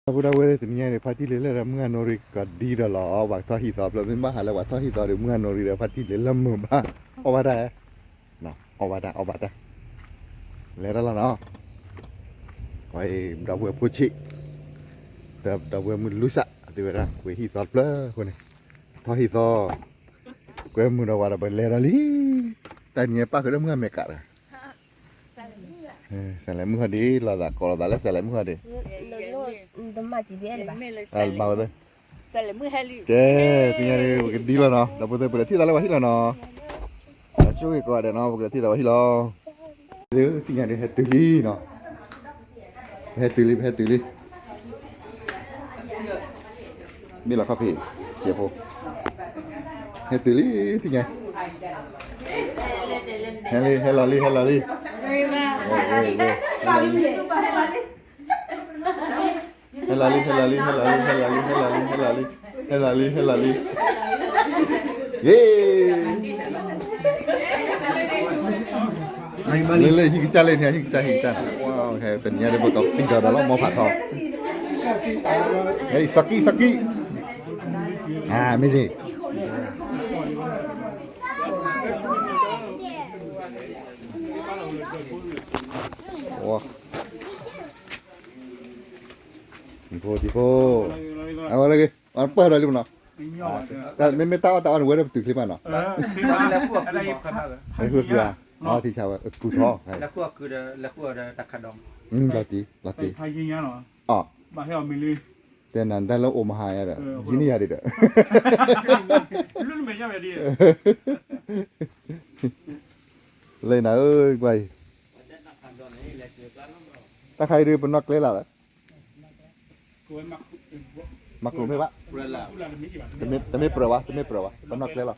ဒီပုၢ်ဒီဝဲၢ် တနံၤညါန့ၣ် ဖါတံၢ်လံၤလၢဒီးမုၢ်ဂၤနီၣ်ရံၣ်ကဒီးဒီးလီၤ, အီၣ်ဘၣ်ထီၣ်ဟံၣ်သီဖျၢၣ်, မ့ၢ်ဘၣ်ဟးလၢပှၤထီၣ်ဟံၣ်သီဒီး မုၢ်ဂၤနီၣ်ရံၣ်ဒီး ဖါတံၢ်လံၤလၢမုာ်ဘၣ်, အီၣ်ဘၣ်တၢ်, အီၣ်ဘၣ်တၢ် အီၣ်ဘၣ်တၢ်, လဲၤတၢ်လီၤနီၤ, ပှၤအံၤ ဒီပုၢ်ဝဲၢ်ဖိဆံး, ဒီပုၢ်ဝဲၢ်မုၢ်လူစး အသ့ဝဲဒၣ် ကွဲးဟံၣ်သီတဖျၢၣ်အဃိန့ၣ်, ထီၣ်ဟံၣ်သီ, ကွဲမုာ်ဒီးဝဲဒီး ပလဲၤဒီးလံ, တၢ်နံၤပၣ်ဃုာ်ဒီးမုၢ်ဂၤမဲာ်ကးဒီး စးလဲၤမုၢ်ဟီၣ်ဒံး လီၤသးကိးလီၤသးလၢစးလဲၤမုၢ်ဟီၣ်ဒံး, မၤဝဲသ့, ကဲ, သ့ၣ်ညါဒံး ပကဒံလီၤနီၤ, ဒီပုၢ်ဝဲၢ် ပကလဲၤထံၣ်သးလၢပှၤဟံၣ်လီၤနီၤ, ဆိၣ်ဂ့ၤကိးဂၤဒဲးနီၤ ပကလဲၤထံၣ်သးပှၤဟံၣ်လီၤ, သ့ၣ်ညါဒံး ဟဲတုၤလံနီၤ, ပဟဲတုၤလံ ပဟဲတုၤလံ မ့ၢ်လီၤခီၣ်ဖံး, ကဲဖိ, ဟဲတုၤလံ, သ့ၣ်ညါ, ဟဲလံ ဟဲလီၤလံ ဟဲလီၤလံ, ဟဲလီၤလံ ဟဲလီၤလံ ဟဲလီၤလံ ဟဲလီၤလံ ဟဲလီၤလံ ဟဲလီၤလံ, ဟဲလီၤလံ ဟဲလီၤလံ, ယ့, လၢလၢ ဟံၣ်ကစၢ်လၢန့ၣ် ဟံၣ်ကစၢ် ဟံၣ်ကစၢ်, တနံၤညါဒံး ပကပံၤဒီးဒီးလီၤ မီဖးထီ, ဟဲ စကံ စကံ, မ့ၢ်စ့ တံၤဖိ တံၤဖိ, အဝဲလၢဂ့ၤ ပှၢ်ဒီးလံမနီၤ, မ့မ့ၢ်တၢ်အီၣ်တၢ်အီန့ၣ် ဝဲဒၣ်ပတုၤချ့မးနီၤ, ဃုကျါ, ထံဆါဝဲ ကူထီ, လီၤတံၢ် လီၤတံၢ်, အီၣ်, တဲနၤတၢ်လၢအိၣ်မဟါယါဒီး ယံၤန့ၢ်ယၤဒံးဒီး လၢနၤဧၢ ကွၢ်အံၤ, တၢ်ခါအံၤဒုး ပနီၣ်ကျဲလၢ်လၢ မၤခရူၣ်မ့ၢ်ဘၣ်, တမ့ၢ်ပြၢၤဘၣ်, တမ့ၢ်ပြၢၤဘၣ်, ပနီၣ်ကျဲလီၤ,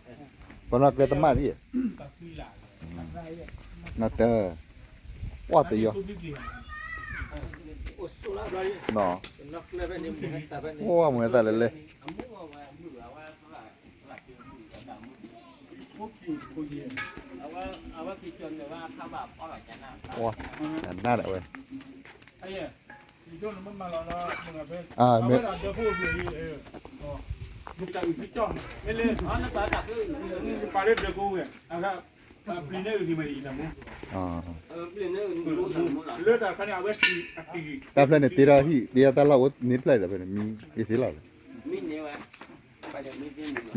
ပနီၣ်ကျဲတမၣ်ဒ်, နီၣ်တၢ်, ပှၢ်တယီၤ, ပှၢ်မ့ၢ်သးလဲၤလဲၤ ပှၢ်, နၢ်ဒၣ်ဝဲ တၢ်ဖျၢၣ်န့ၣ် တ့ထီၣ်ဟံၣ် တ့ထီၣ်တၢ်လီၢ်အိၣ်န့ၣ်ဖျၢၣ်ဒီး ဖဲန့ၣ်မံအ့စ့လီၤ,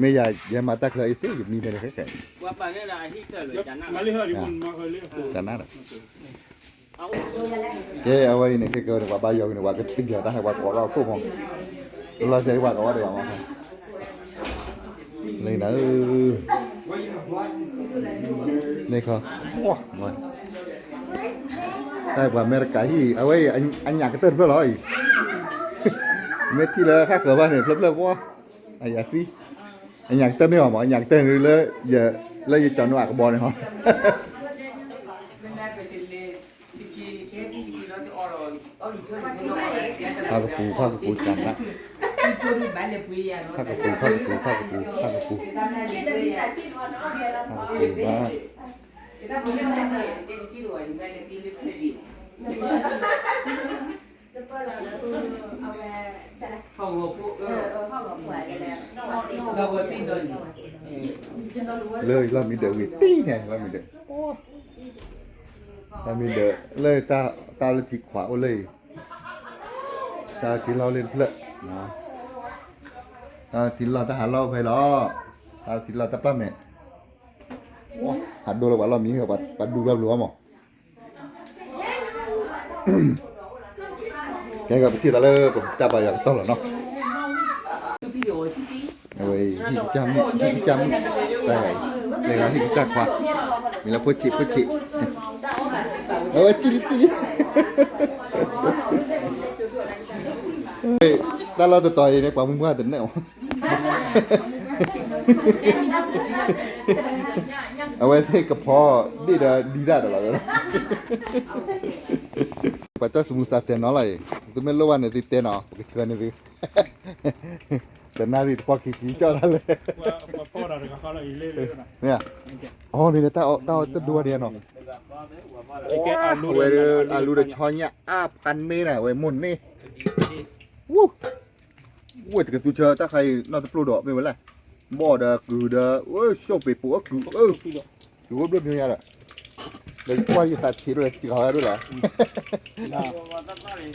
မ့ၢ်ယၤ ယဲမၤတၢ်ချၢအ့စ့ ယမံဖဲန့ၣ်ခဲခဲ, ကနၣ်ဒီး ကဲ အဝဲအံၤန့ၣ် ခဲကဲန့ၣ် ပှၤဘါယွၤဝံၤန့ၣ် ပှၤကတံၢ်လီၤတၢ်ဟဲပှၤကိးထီၣ်ခိၣ်ဖိ, လီၤစဲၤပှၤကိးဝဲတဂၤမး, လၢနၤဧၢ, န့ၣ်ခီ, တၢ်ပှၤအမဲရကၤဟံၣ် အဝဲအံၤ အညၣ်ကတၢၢ်တဖျၢၣ်လီၤအံၤ, မ့ၢ်ထံၣ်လၢဟးဃၢၤဘၣ်န့ၣ် ဖျၢၣ်ဖျၢၣ်ပှၢ်, အယၤသံ, အညၣ်ကတၢၢ်န့ၣ်ဟီမး အညၣ်ကတၢၢ်န့ၣ်လၢ လၢယကၠီၤနိအကဘီန့ၣ်ဟီ ဖးကပူၤ ဖးကပူၤ ကနၣ်, ဖးကပူၤ ဖးကပူၤ ဖးကပူၤ ဖးကပူၤ, ဖးကပူၤဘၣ်, လၢလီၢ်မံဒၢးဝံၤတံၢ်န့ၣ် လီၢ်မံဒၢး, လီၢ်မံဒၢး လၢတၢ်လၢထံခွးအိၣ်လၢအံၤ, တၢ်လၢထံလီၢ်လၢတဖျၢၣ်, တၢ်လၢထံလီၢ်တၢ်ဟးလီၢ်အိၣ်ဖဲလီၤ, တၢ်လၢထံလီၢ်တၢ်ပျၢ်မဲာ်, ဟးဒိလၢပှၤလီၢ်မံ ပှၤဒူလီၢ်ဘျုးအီၤမး ကဲ ပထံၣ်သးလၢပတၢ်ဘါယွၤကတီၢ်လီၤနီၤ, အဝဲ ဟံၣ်ကစၢ်မုၣ် ဟံၣ်ကစၢ်မုၣ်, တၢ်ဂၤအံၤ ဟံၣ်ကစၢ်ခွါ, မ့ၢ်လၢဖိဆံး ဖိဆံး, အဝဲစံလံ စံလံ, တၢ်လီၢ်တတီၤအံၤန့ၣ် ပှၤမုၢ်မုၢ်တနဲၣ်အီၤ အဝဲသ့ၣ်ကဖီဒ့ၣ်ဒီးဒံသၣ်ဒီးလီၤ, ပှၤတၢ်စမူစးစဲးနီၤလီၤအံၤ, သုမ့ၢ်လိၣ်ဘၣ်န့ၣ်သုတဲနီၤ ပကဆှၢန့ၢ်သု, တနၣ်ရံၣ်တပီၢ်ခံဆံကၠီၣ်တၢ်လဲၣ်, မ့ၢ်ဧါ, အီၤန့ၣ် တၢ်အီၣ်တၢ်ဒိဝဲဒၣ်နီၤ, အဝဲဒၣ် အလူဒီးဆီညၣ်အါဖးန့ၢ်နၤ ဝဲမိၢ်န့ၢ်, ဝူ ဝဲၢ်တကသူဆၢတၢ်ခါအံၤနီၢ်တပျိၢ်ဒီးမ့ၢ်ဝဲလဲၣ်, ဘီၣ်ဒီးကုၤဒီး ဝဲၢ် ၡိၣ်ပ့ၤပိာ်အကုၤအၢ, ယဝဲၢ်ဘျိၣ်ဒုညါဒီး, ဒီးယကွၢ်ယသးဆံးဒိၣ်လဲၣ်စံးဃာ်ဝဲဒိၣ်လဲၣ်,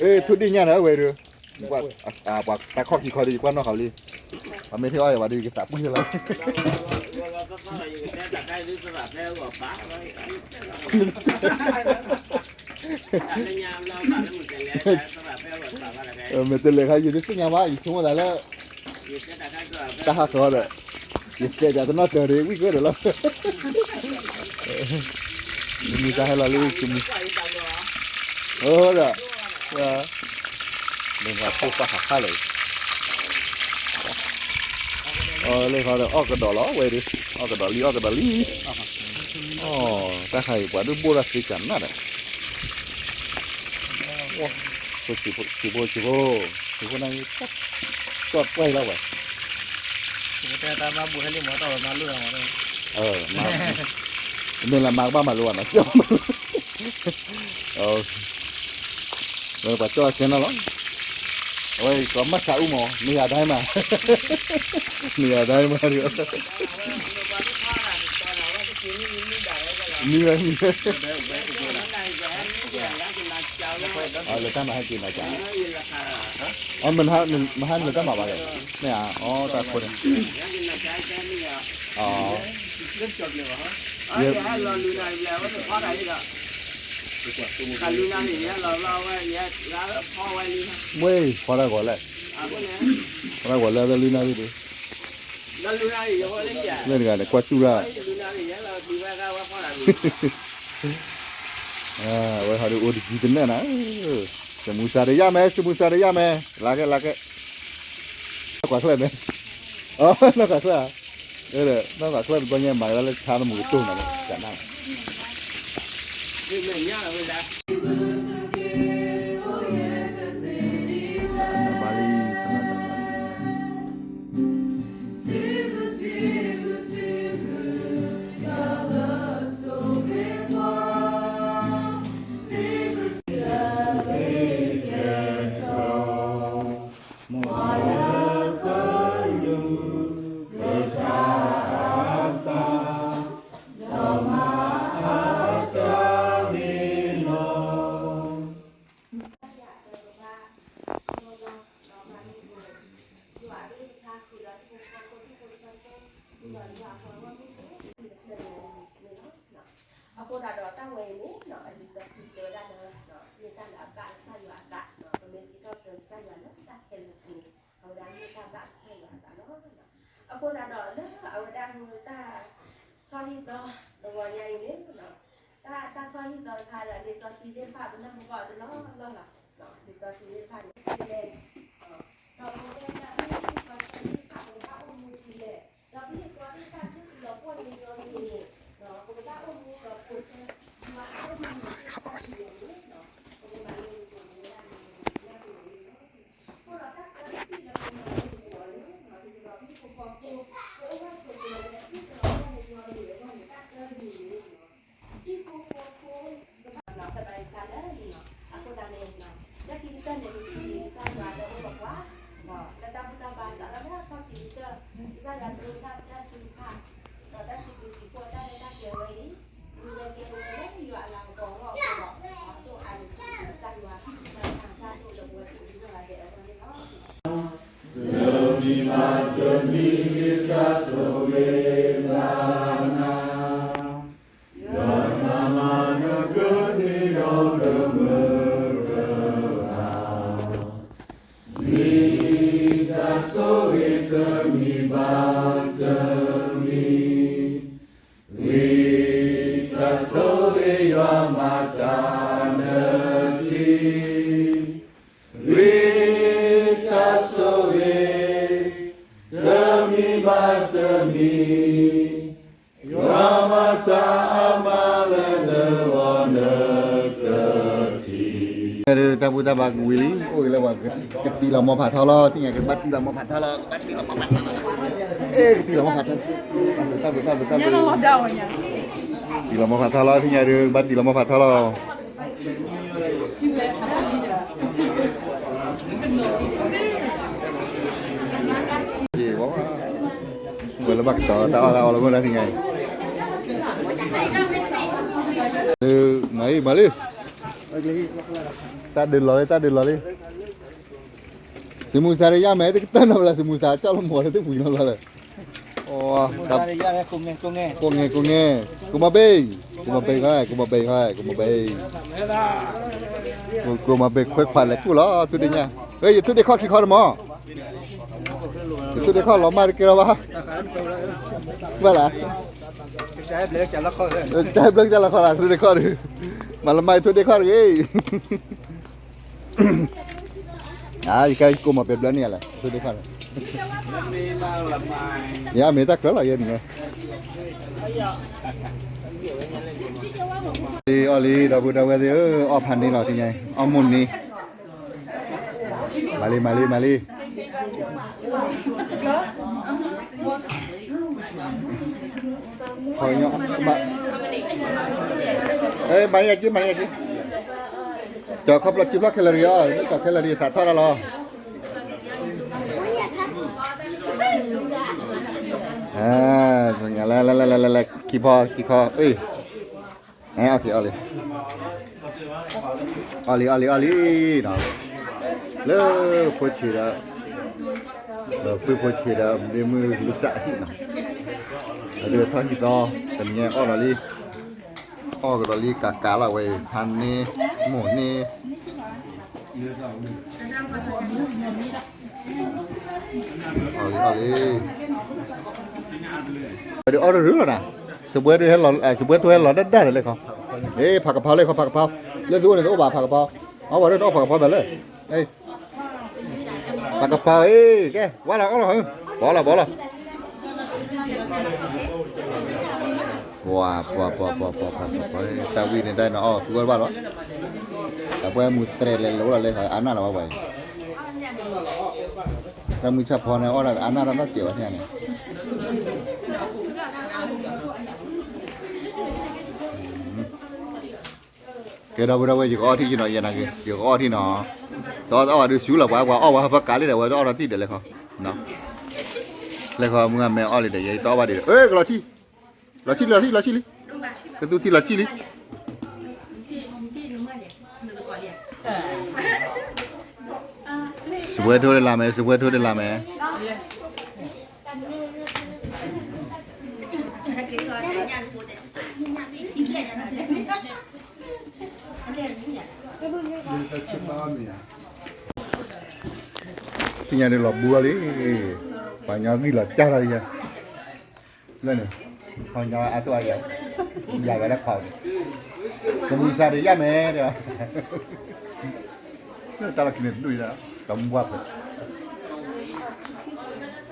အ့ ထူၣ်ဒ့ၣ်ညါဒီးဝဲဒုး, ပှၤတၢ်ခီၣ်ခံခီဒီး ယကွၢ်နီၣ်ဃာ်လံ, ပှၤမ့ၢ်ထံၣ်အီၣ်ယၤဘၣ်ဒီး ယကသးပှၢ်လီၤ မဲာ်တဲလဲၤခါ ယတသ့ၣ်ညါဘၣ် ယဆိကမိၣ်သးလၢ တၢ်ဟးဃီဒီး ယတဲပၠးတနီၣ်တၢၤဒီး ဝံၣ်ကၢဒီးလီၤ, မုၢ်တၢ်ဟဲလီၤလံ မုၢ်, အိဒီး, လၢပှၤဖိပှၢ်ဟးဃၣ်လၢာ်, လၢဃီဒီး အီၣ်ကဒီးလီၤဝဲဒီး, အီၣ်ကဒီးလံ အီၣ်ကဒီးလံ, တၢ်ခါအံၤပှၤဒိၣ်ဘိၣ်တၢ်သ့ကနၣ်ဒီး ဆံးဖိဆံးဖိ, ဆံးဖိန့ၣ် ကီၢ်ပှဲၤလီၤဝဲ, တၢ်မၤဘူၣ်ဟဲလံမၤတၢ်မၤလိာ်မၤ, မ့ၢ်လၢမၤကဘၣ်မၤလိာ်ဘၣ်နီၤ, ကၢ်မၤလိာ်, ပှၤကၠီၣ်ကဲနီၤလီၤ, အဝဲကီးမၤစၢ်အူမး နေရာတိုင်းမှာ, နေရာတိုင်းမှာ, မံဝဲမံဝဲ, လၢတၢ်မၤဟဲက့ၤနီၤကၠး, မ့ၢ်ဟါန့ၣ်မၤဟါန့ၣ်တၢ်မၤဘၣ်လဲၣ်, မ့ၢ်ဧါ, အီတၢ်ခိန့ၣ်, မ့ၢ်ဖီတၢ်ဂီၤလဲၣ်, ဖီတၢ်ဂီၤလၢအဝဲလံနၢ်ရံၣ်ဒုး, လၢတဂၤန့ၣ် ကွၢ်တူၢ်ရၣ်, အဝဲဟီဒုးအိၣ်တယံၤတနဲၣ်နၤ, စမူစါတယၢ်မဲ စမူစါတယၢ်မဲ, လၢကဲလၢကဲ, နီၢ်ကွၢ်ချၢၣ်မဲ, နီၢ်ကွၢ်ချၢၣ်, နီၢ်ကွၢ်ချၢၣ်တဘျီညါမၤကလၢဆါသမူကတိၢ်နီၤ, ကနၣ် အဃိသတးဒီးတၢ်ဝဲအံၤန့ၣ် လံာ်စီဆှံတဲဝဲဒၣ်လၢ မ့ၢ်တၢ်လၢအဘၣ်ကစၢ်ယွၤအသး, ပမ့ၢ်စံးထီၣ်ပတြၢၤကစၢ်ယွၤလၢတၢ်ခဲလၢာ်န့ၣ် အဝဲဒၣ်မ့ၢ်တၢ်ဘၣ်ကစၢ်ယွၤအသးလီၤ. အဃိသတးဒီးလၢအဝဲဒၣ်မ့ၢ်တၢ်ထီၣ်ဟံၣ်သီတဂီၤညါအံၤန့ၣ် တၢ် တၢ်ထီၣ်ဟံၣ်သီတခါဒီး လံာ်စီဆှံသ့ၣ်တဖၣ်ပနၢ်ပၢၢ်တလီၢ်လီၢ်လီၤ. လံာ်စီဆှံသ့ၣ်တဖၣ်န့ၣ် ဖဲလဲၣ် ဒီးပဝဲဒၣ်လၢလံာ်စီဆှံသ့ၣ်တဖၣ်ပဘၣ်အိၣ်မူဖဲလဲၣ်, ဒီးပဟ့ၣ်ကီးသ့ၣ်တဖၣ်ဒ်သိးပှီၢ်န့ၣ်ညီန့ၣ် ပကဘၣ်အိၣ်မူဒီးပိာ်ထွဲ ယွၤအတၢ်မၤန့ၣ်သ့ၣ်တဖၣ်န့ၣ် ပကဘၣ်လဲၤသကိးဝဲဒၣ်န့ၣ် ပကဘၣ်လဲၤသကိးဝဲဒၣ်န့ၣ်လီၤ. အဃိဒီးတၢ်သၢတထံၣ်လၢပမၤလိန့ၣ်အဂီၢ်လၢ ဒ်သိးဟံၣ်ဖိဃီဖိ ပအိၣ်ဘၣ်ဆိးကျၢၤဝဲဒၣ်လၢပှီၢ်န့ၣ်ညီန့ၣ်အဂီၢ်န့ၣ် တၢ်သၢတမံၤန့ၣ် ဟံၣ်ဖိဃီဖိ ကဘၣ်သဘၣ်အသးလၢလံနီၤ. အဃိသတးန့ၣ် လၢခံကတၢၢ်န့ၣ် ပစံးဘျုးကစၢ်ယွၤလၢအအိၣ်ဒီးပှၤ, လၢတၢ်ဘူၣ်တၢ်ဘါစးထီၣ်လၢအခီၣ်ထံးကတၢၢ်, ကစၢ်ယွၤဒိကနၣ်ပတၢ်ထုကဖၣ်, ဒီးတၢ်စံးဘျုးစံးဖှိၣ်တၢ်ရဲၣ်တၢ်ကျဲၤဝဲအံၤ, မ့ၢ်ဝဲကဲဝဲလၢယွၤအလၤကပီၤအဂီၢ်အဃိဒီး, အဒိၣ်အါန့ၣ်စံးဘျုးကစၢ်ယွၤ, ဒီးတၢ်တၢ်ဒိၣ်လၢပဝဲသ့ၣ်တဖၣ်အဂီၢ်န့ၣ်လီၤ. တမံၤဘၣ်တမံၤ တၢ်ဆိၣ်ဂ့ၤဘၣ်နၤ, ယွၤတၢ်မၤနၢၤကထံၣ်ဒီးကမၢကမၣ်, မ့ၢ်တၢ်ဆိၣ်ဂ့ၤတမံၤဘၣ်တမံၤ, ဂ့ၤတၢ်ဆိၣ်ဂ့ၤယွၤမၤတၢ်နၢၤထံ, ဂ့ၤတၢ်ဆိၣ်ဂ့ၤ တမံၤဘၣ်တမံၤ, ယွၤမၤတၢ်အါမးလၢနဂီၢ်နကထံၣ်. တၢ်ဘူၣ်တၢ်ဘါကဝံၤလံ, အိၣ်ဂ့ၤလၢပှၤကတံၤလီၤမီဖးထီလီၤ, သ့ၣ်ညါကဘၣ်တံၤလီၤမီဖးထီလီၤ, ကဘၣ်တံၤလီၤမီဖးထီလီၤ, ကဘၣ်တံၤလီၤမီဖးထီလီၤ, တၢ်ဘူၣ်တၢ်ဘါ တၢ်ဘူၣ်တၢ်ဘါ တံၤလီၤမီဖးထီလီၤ, သ့ၣ်ညါဒီး ကဘၣ်တံၤလီၤမီဖးထီလီၤ. ဘၣ်ကတီၤတၢ်အီၣ်တၢ်အီလီၤ မ့ၢ်ဒၣ်နံၤညါအံၤ, မၤအံၤမၤလံ, တၢ်ဒုးလီၤလံ တၢ်ဒုးလီၤလံ, စမူစးတယၢ်မဲာ် တကတၢၢ်နီၤဘၣ်လၢ စမူစးကၠီၣ်လၢမီၤလၢတပူၤနီၤလီၤလၢ, ကိးငဲၤ ကိးငဲၤ, ကိးမီၤဘ့ၣ်, ကိးမီၤဘ့ၣ်ဃီ, ကိးမီၤဘ့ၣ်ဃီ, ကိးမီၤဘ့ၣ်, ကိးမီၤဘ့ၣ်ခွဲးခွးလဲၤကူၣ်လီၤ ထူဒ့ၣ်ညါ, ယထူဒ့ၣ်ခီၣ်ခံခီတမီၤ ယထူဒ့ၣ်ခီၣ်လီၤမၢ်တကဲလီၤဘၣ်, ဘၣ်လၢ, ကဘျၢကလီခီလၢ ထူဒ့ၣ်ခီၣ်ဒုး, မၤလၢမၢ်ယထူဒ့ၣ်ခီၣ်တဂ့ၤ, ယကဲကိးမီၤပဲဘျၢန့ၣ်လဲၣ် ထူဒ့ၣ်ခီၣ်န့ၣ်, ယမ့ၢ်တၢ်ကျၢၤလီၤယဲန့ၣ်, အီၣ်လံ ဒီပုၢ်ဒီဝဲၢ်သ့ၣ်ဧၢ, အီၣ်ဖးန့ၢ်လီၤ တနံၤညါအံၤ အီၣ်မိၢ်န့ၢ်, မၤလံ မၤလံ မၤလံ ခီညီ, မၤန့ၢ်ယက့ၤ မၤန့ၢ်ယက့ၤ, ကၠီၤခီဖျိ ကၠီၤဖျိခဲလၢာ်တဂ့ၤအီၤ လၢကၠီၤခဲလၢာ်တဂ့ၤ သးထီၣ်တၢ်လီၤ, လဲၤလဲၤလဲၤလဲၤလဲၤ ခံဖီ ခံခီ အ့ၣ် အီၣ်က့ၤအီၣ်လံ, အီၣ်လံ အီၣ်လံ အီၣ်လံနီၤ, လၢဖိဆံးဒီး, ဒီးပုၢ်ဖိဆံးဒီး မ့ၢ်မုၢ်လူစးအဟံၣ်နီၤ, အဒုးထီၣ်ဟံၣ်သီ, တနံၤညါအီၣ်ဒီးလံ, အီၣ်ကဒီးလံ ကးကးလီၤဝဲအံၤ ဖးန့ၢ်, မိၢ်န့ၢ် အီၣ်လံ အီၣ်လံ, အီၣ်တရူးလီၤနၤ, စပွဲတဟဲလီၤ, စပွဲတဟဲလီၤဒၣ်ဒၣ်ဒီးလဲၣ်ခီ, ဖးကဖါလဲၣ်ခီ ဖးကဖါ, လၢသုအိၣ်န့ၣ်တအိၣ်ဘၣ်ဖးကဖါ, အီၣ်ဝဲဒၣ်တအီၣ်ဖးကဖါဘၣ်လဲၣ်, ဖးကဖါအ့ၣ် ကဲ ဝါလီၤအီၣ်လီၤ, ဘီလီၤ ဘီလီၤ ပှၤ ပှၤ ပှၤ ပှၤ ပှၤ ပှၤ ပှၤ တၢ်ဝံၣ်န့ၣ် တၢ်နအီၣ်သူဝဲတဘၣ်လီၤ, တၢ်ပှဲမူးသရဲးလဲၤလိၤလီၤလၢ အါနၢ်လီၤဝဲပှၤအံၤ, တၢ်မုၢ်ဆၣ်ဖီန့ၣ် အီၣ်ဒၣ်အါနၢ်တၢ်နီတစဲးဝဲန့ၣ်န့ၣ် ကဲဒီပုၢ်ဒီဝဲၢ် ယကအီၣ်ထံၣ်ယနီၤ ယဲနာ်က့ၤ ယကအီၣ်ထံၣ်နီၤ, တအီၣ်တအီၣ်ဘၣ်ဒုးဆူလီၤ ပှၤ ပှၤအီၣ်ဝဲဟၢဖၢကးလံဒီး ဝဲတအီၣ်ဒီးတံၢ်ဒီးလဲၤခီ, လဲၤခီမုၢ်ဂၤမဲအီၣ်လံဒီး ယဲတအီၣ်ဘၣ်ဒံးဒီး အၢ ကလီၤထံၣ်, လီၤထံၣ်လံ လီၤထံၣ်လံ, ကသူထံၣ်လီၤထံၣ်လံ, စပွဲထိုးတလၢ်မယ် စပွဲထိုးတလၢ်မယ် သ့ၣ်ညါဒုးလီၤဘူးထီၣ်လံ, ပှၤညီဂံၢ်လီၤကၢ်ထီၣ်လံယါ, လၢန့ၣ်, ပှၤညီအါတိၢ်အါယၤ, ယၤဝဲလၢခီန့ၣ်, သမူစါဒုးယါမဲာ်ဒီး, တၢ်လီၢ်ခံန့ၣ်တဒူၣ်ယါ, တမူဘၣ်ဖဲ,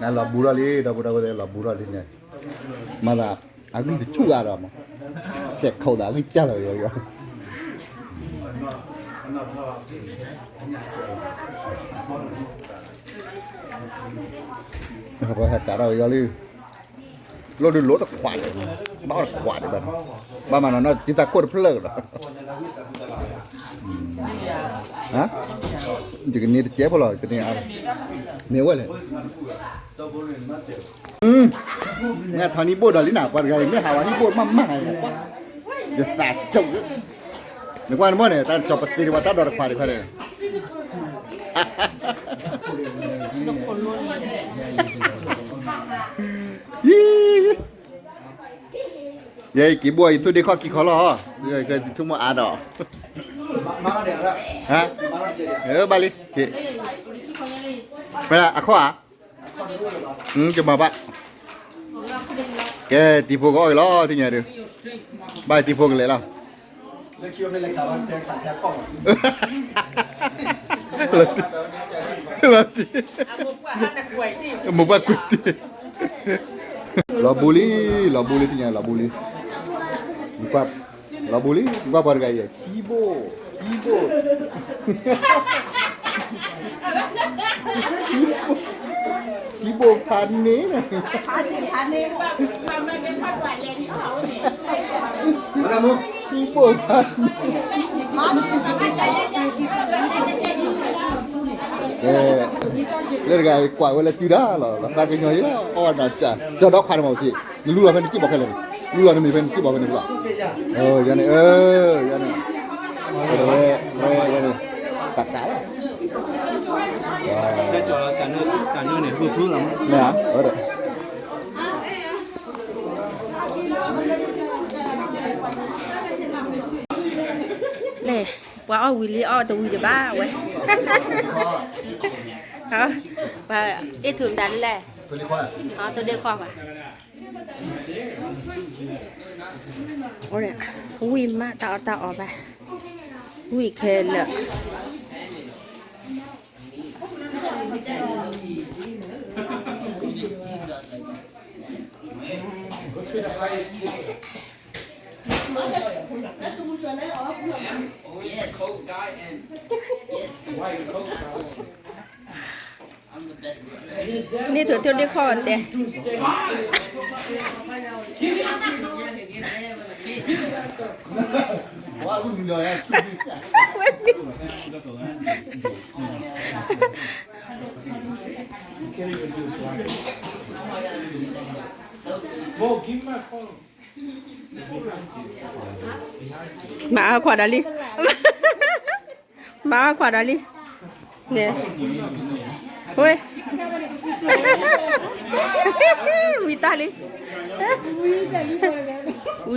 နလီၤဘူးထီၣ်လံ ဒီပုၢ်ဒီဝဲၢ်သ့ၣ် လီၤဘူးထီၣ်လံန့ၣ်, မၤသး အဂံၢ်တဆူၣ်ဂၤဒီးမး, စဲးခိးသးအဂံၢ်ကၢ်လီၤယီယီ, ပှၤဟဲကးထီၣ်ယီလံ, လိၣ်ဒုးလိၣ်တခွးဒံး, ဘၣ်အီၣ်တခွးဒံးဘၣ်, ဘၣ်မၤနီၤနီၤ တံၤသးခိၣ်တဖျၢၣ်ကဒီး, ယကန့ၢ်တကဲဖိလီၤ တန့ၢ်အါ, မ့ၢ်ဝဲလဲၣ် မ့ၢ်ထီၣ်ဟံၣ်ဘိၣ်ဒီးလံနၤ ပှၤတဂၤအံၤ မ့ၢ်ဟးဝဲဟံၣ်ဘိၣ်မးမး, ယသးဆူၣ်, နကွၢ်နမ့ၢ်န့ၣ် တၢ်ကၠီၤပသ့တဝဲတၢ်ဒီးတခွးတခွးန့ၣ်, ယဲအံၤက့ၤဘိၣ်အံၤ ထူဒ့ၣ်ခီၣ်ခံခီလီၤ, ယဆိကမိၣ်အါဒီး, ဘၣ်လံ, အခိၣ်ဧါ, ကမၤဘၣ်, ကဲ တံၤဖိကအီၣ်က့ၤလီၤ သ့ၣ်ညါဒုး, ဘၣ်တံၤဖိကလဲၤလီၤ လီၤတံၢ်, မိၢ်ပှၢ်ကွံာ်တံၢ်, လီၤဘူးလံ, လီၤဘူးလံ သ့ၣ်ညါ လီၤဘူးလံ, လီၤဘူးလံ, ကွၢ်ပှၤတဂၤအံၤ ထံဘိၣ်, ထံဘိၣ်, ထံဘိၣ်ဖးန့ၣ်, ထံဘိၣ်ဖးန့ၣ်, ကဲ လၢတဂၤအံၤကွၢ်ဝဲလၢစုဒၣ်လီၤ လီၤသးကညီၤအံၤလီၤ အီၣ်ဝဲနီၤစၢ် ကၠီၤဒီခွါန့ၣ်မ့ၢ်က့ နလူလီၤဖဲနစံၣ်ဘီခဲလၢာ်န့ၣ် လူလီၤနမ့ၢ်ဖဲနစံၣ်ဘီဖဲန့ၣ်လီၤ ယၤန့ၣ် အၢ ယၤန့ၣ် ဝဲ ဝဲ ယၤန့ၣ် တၢ်တၢ်လီၤ တၢ်နၢန့ၣ် ဖုဖုလီၤ မ့ၢ်ဧါ ဝဲဒီး လဲၣ် ပှၤအီၣ်ဝံၤလံအီၣ်တဝံၤတဘၣ်ဝဲ ပှၤအ့ၣ်ထူၣ်မတၤဒ်လဲၣ် သိဒ့ခွီၣ်ပှၤ ဝံၣ်မးတၢ်အီၣ်တၢ်အီဘၣ် ဝံၣ်ခဲလၢာ် န့ၣ်သိးသိဒ့ခွီၣ်တဲ မၤအါခွါဒီးလံ မၤအါခွါဒီးလံ န့ၣ် ဝဲ ဝံၤတၢ်လံ ဝံၤတၢ်လံ မၤဟါဒီးလံဧါ ဝဲ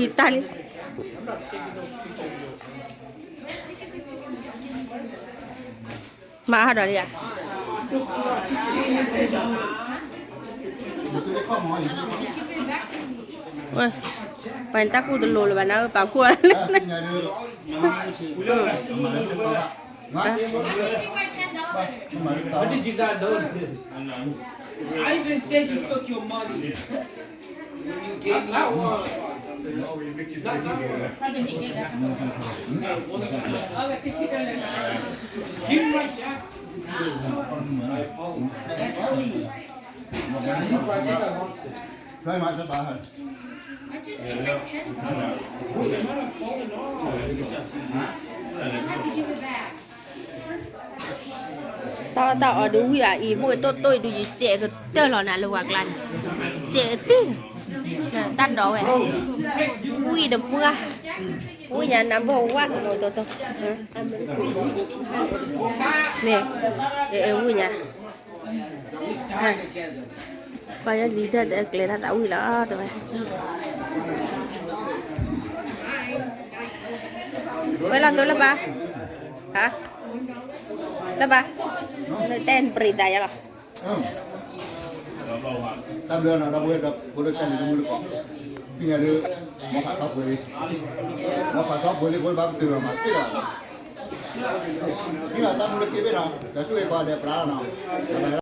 ပှၤန့ၣ်တၢ်ကူၣ်တလိၤလၢၤဘၣ်နၤ ပာ်ဖှိၣ် What did you not know? I even said he took your money. When you gave me your money. Give me my jacket. I apologize. That's me. I just ate my ten dollars. တၢ်အီၣ်တၢ်အီဒုးဝံၣ်အံၤ မိၢ်တိၢ်တိၢ်အံၤဒုး ယစဲးကတၢၢ်လီၤနၤလၢဝၤကျါန့ၣ် စဲးသ့ၣ် တၢ်ဒိးဝဲ ဝံၣ်တပှၢ် ဝံၣ်ညါ number one လီၤတိၢ်တိၢ် န့ၣ် ဝံၣ်ညါ ပှၤယဲလံဒၢၣ်တကျဲၤတၢ်သးဝံၣ်လီၤ တဲဝဲ ဝဲလီၤတိၢ်လၢဘၣ် ဟါ လၢဘၣ် နတဲနပရံသးယါလီၤ တၢ်ဘျုးနီၤ ဒီပုၢ်ဝဲၢ်ဒီပုၢ်ဝဲၢ်တၢ်လံၤတမုၢ်တကိး ပညာဒုး မ်ဖးထီပှဲၤလံ မ်ဖးထီပှဲၤလံ ကိဘၣ်ကတုၤလီၤမးသ့လီၤ သ့လီၤတၢ်မုၢ်လၢက့ဘ့ၣ်နီၤ တၢ်ဆူၣ်ဂ့ၤကီးဒဲးပျါလီၤနီၤ